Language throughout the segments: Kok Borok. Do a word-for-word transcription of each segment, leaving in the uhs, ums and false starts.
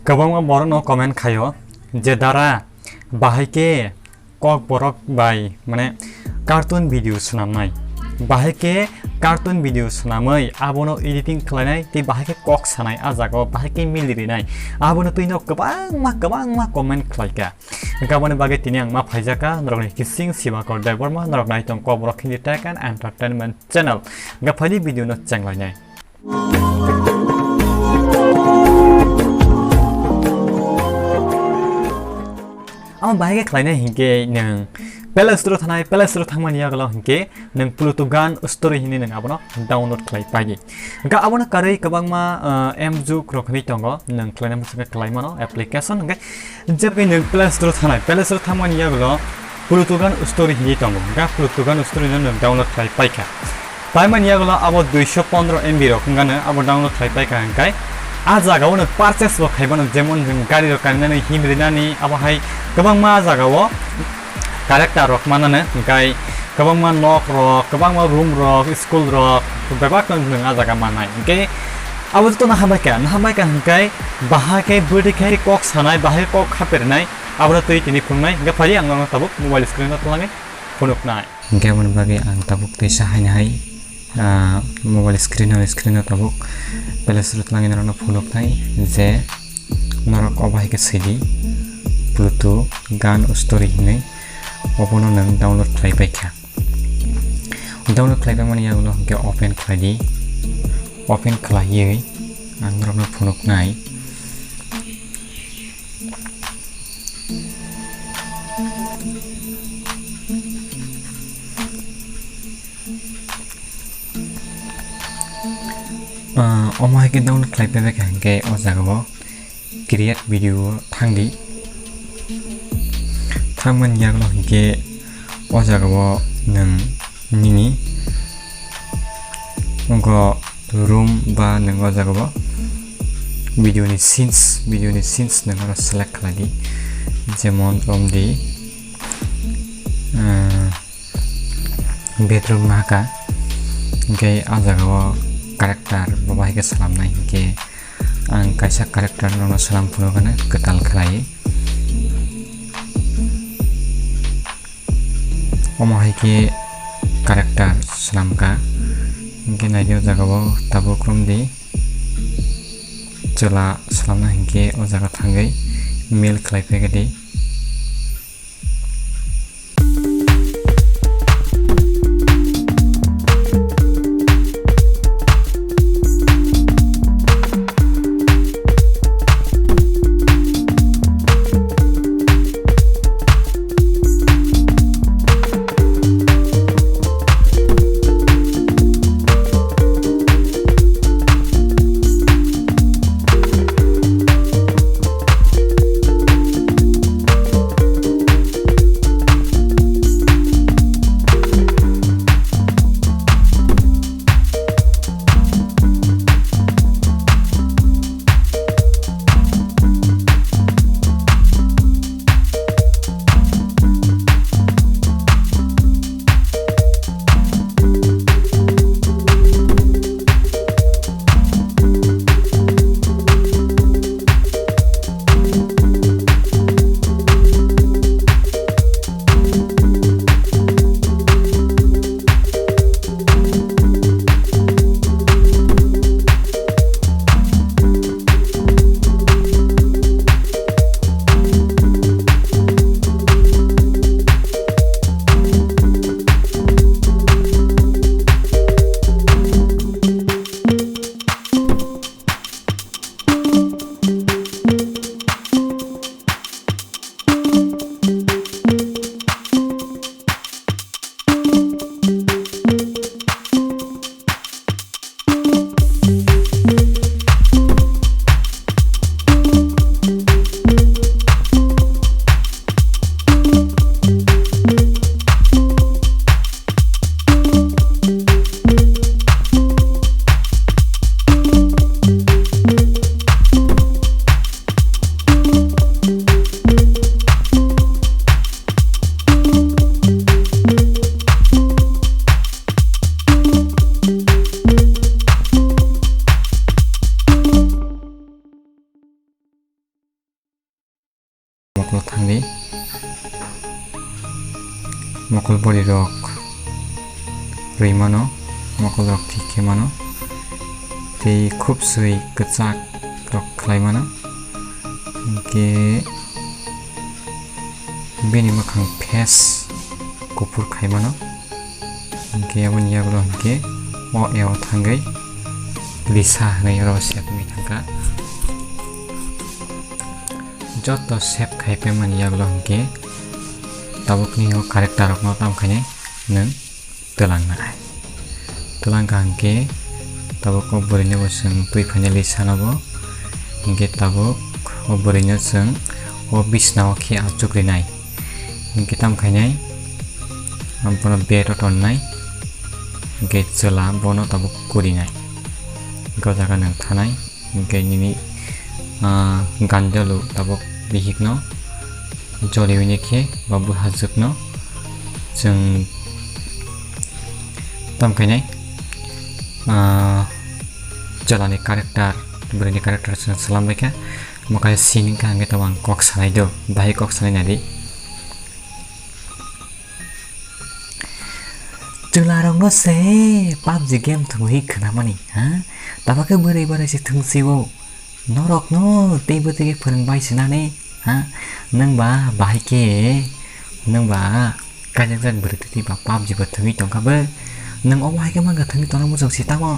Kwbangma borokno comment khaio je, "Dara, bahai khe Kokborok bai, mane, cartoon video swnamnai. Bahai khe cartoon video swnamwi abono editing khlainai tei bahai khe kok sanai, a jagao bahai khe mili rinai." Abono twino kwbangma, kwbangma comment khlaikha. Hwnkhe aboni bagwi tini ang ma phaijakha norokni kising Sibakor Debbarma, norok nai tong Kokborok Hindi Tech and Entertainment Channel. Hwnkhe phaidi video no chenglainai. Amo bahai khe khlainai hinkhe nwng Play Store thanai, Play Store thangmani yagulo hinkhe nwng Pluto Gun Story hinwi nwng abono download khlai paidi. Hwnkhe abono karwi kwbangma, ah, M juk rok hinwi tongo, nwng khlaina muchungkhe khlai mano application. Hwnkhe jebwi nwng Play Store thanai, Play Store thangmani yagulo Pluto Gun Story hinwi tongo, hwnkhe Pluto Gun Story no nwng download khlai paikha. Paimani yagulo abo duiso pondro M B rok hwnkhe abo download khlai paikha, hwnkhe a jagao nwng purchase bo khaimano, jemon nwng gari rok karinani, him rinani, abo hai kwbangma jagao character rok mannani, hwnkhe kwbangma nok rok, kwbangma room rok, school rok, bebak no nwng a jaga mannai. Hwnkhe abo joto no hambai kha, no hambai kha hwnkhe bahai khe bwrwi khe kok sanai, bahai kok khapernai, abono twi tini phunuknai. Hwnkhe phaidi ang norokno tabuk mobile screen o twlangwi phunuknai. Hwnkhe aboni bagwi ang tabuk teisa haino hai, ah, mobile screen o, screen o tabuk Play Store o twlangwi norokno phunuknai je norok obo hai khe sidi Pluto Gun Story hinwi obono nwng download khlai paikha. Download khlai paimani yagulo hwnkhe open khlai di, open khlaiwi ang norokno phunuknai. Ah, omo hai khe download khlai paikha hwnkhe o jagao create video o thangdi. Thangmani yagulo hwnkhe o jagao nwng nini ogo room ba nwng o jagao video ni scenes, video ni scenes nwng oro select khlai di, jemon romdi, ah, bedroom no hakha, hwnkhe o jagao character bo bahai khe swnamnai, hwnkhe ang kaisa character rokno swnam phunuknai kwtal khlai. Omo hai khe character swnamkha, hwnkhe naidi o jagao tabuk romdi chwla swnamna hinkhe o jaga thangwi mail khlai phaikha di. Mokol thangdi. Mokol bori rok rwi mano, mokol rok thik khe mano. Tei khub swi kwchak rok khlai mano. Hinkhe bini mwkhang face kuphur khai mano. Hinkhe aboni yagulo hinkhe o A O thangwi Lisa hinwi oro save wngwi thangkha. Joto save khai paimani yagulo hinkhe tabukni o character rokno tam khainai nwng twlangnai. Twlangkha hinkhe tabuk o bwrwino bo chwng twi phainai Lisa no bo. Hinkhe tabuk o bwrwino chwng o bisnao khe achuk rinai. Hinkhe tam khainai, ang bono bed o tonnai, hinkhe chwla bono tabuk kurinai, hinkhe o jaga nwng thanai, hinkhe nini, ah, ganjalo tabuk bihikno joliwini khe ba bwhajwkno chwng tam khainai, ah, chwlani character, bwrwini character chwng swlambaikha, mwkhai scene wngkha, hinkhe tabuk ang kok sanai do, bahai kok sanai nadi. Chwla rokno se PUBG game thwngwi khwnamani, ha? Tabakhe bwrwi bwrwi se thwngsi o. Norokno tei bwtwi khe phwrwng bai sinani, ha? Nwng ba bahai khe, nwng ba kaijakjak bwrwi twi ba PUBG bo thwngwi tongkha bo. Nwng omo hai khe mangkha thwngwi tongna muchung si tamo?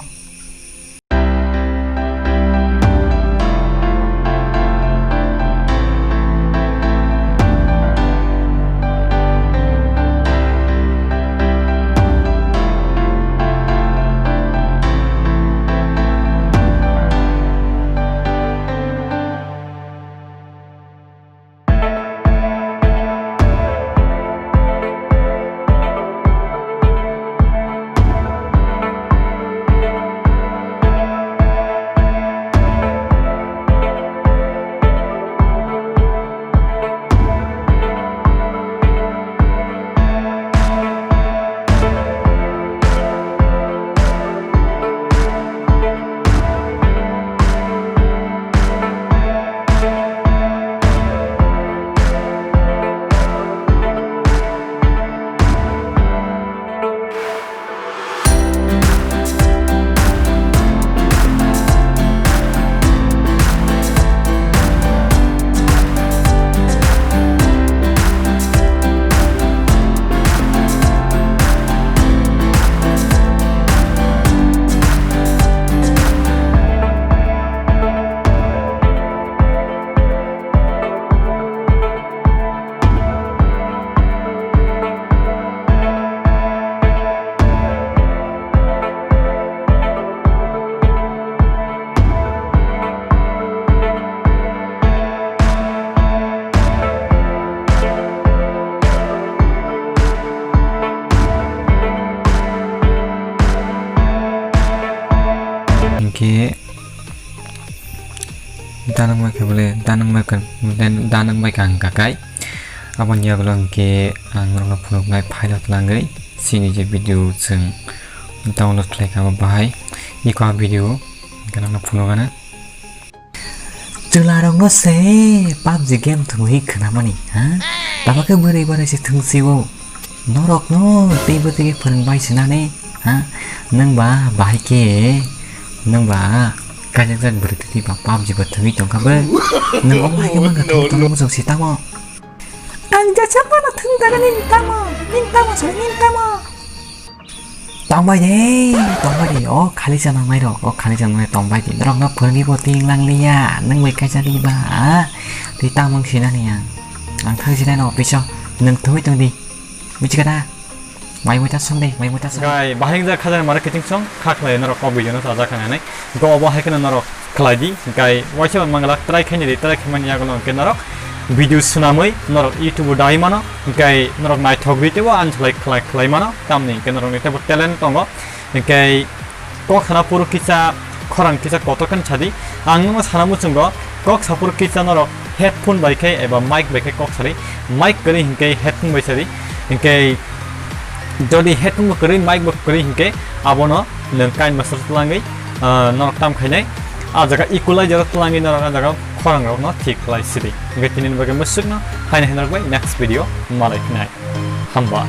Hinkhe danang bai khe bole, danang bai khe, danang bai khe ang kakai. Aboni yagulo hinkhe ang norokno phunuknai phaila twlangwi chini je video chwng download khlai kha abo bahai. Iko a video hinkhe norokno phunukgana. Chwla rokno se PUBG game thwngwi khwnamani, ha? Tabakhe bwrwi bwrwi se thwngsi o. Norokno tei bwtwi khe phwrwng bai sinani, ha? Nwng ba bahai khe, nwng ba kaijakjak bwrwi twi ba PUBG bo thwngwi tongkha bo. Nwng omo hai khe mangkha thwngwi tongna muchung si tamo? Ang jasa phano thwng jaga nini tamo, nini tamo soi, nini tamo. Tongbai de, tongbai de, o khali chana mai rok, o khali chana mai tongbai de. Norok no phwrwngwi bo ting lang liya, nwng bai kaisa di ba. Tei tamung sinani ang. Ang thang sinai no office o, nwng thwi tong di. Buji kha da? Mai muta song de, mai muta song. Gai bahing ja khajang mara kiting song, kha khlai norok o video no sajak kha nai. Go obo hai kheno norok khlai di, gai waisa mangala try khaini di, try khaimani yagulo hwnkhe norok video swnamwi norok YouTube o dai mano, gai norok naithok di tebo ang khlai khlai khlai mano, tamni hwnkhe norok ni tebo talent tongo, hwnkhe kok sana puro kisa khorang kisa kotor khe sadi, ang no sana muchungo kok sapur kisa norok headphone bai khe eba mic bai khe kok sadi, mic kwrwi hwnkhe headphone bai sadi, hwnkhe jodi headphone bo kwrwi, mic bo kwrwi hwnkhe abono nwng kain master twlangwi, ah, norok tam khainai. Ah jaga equalizer twlangwi norok ah jaga khorang rok no thik khlai sidi. Hingke tini ni bagwi musuk no, haino hinarok bai next video malai phinai. Hambai.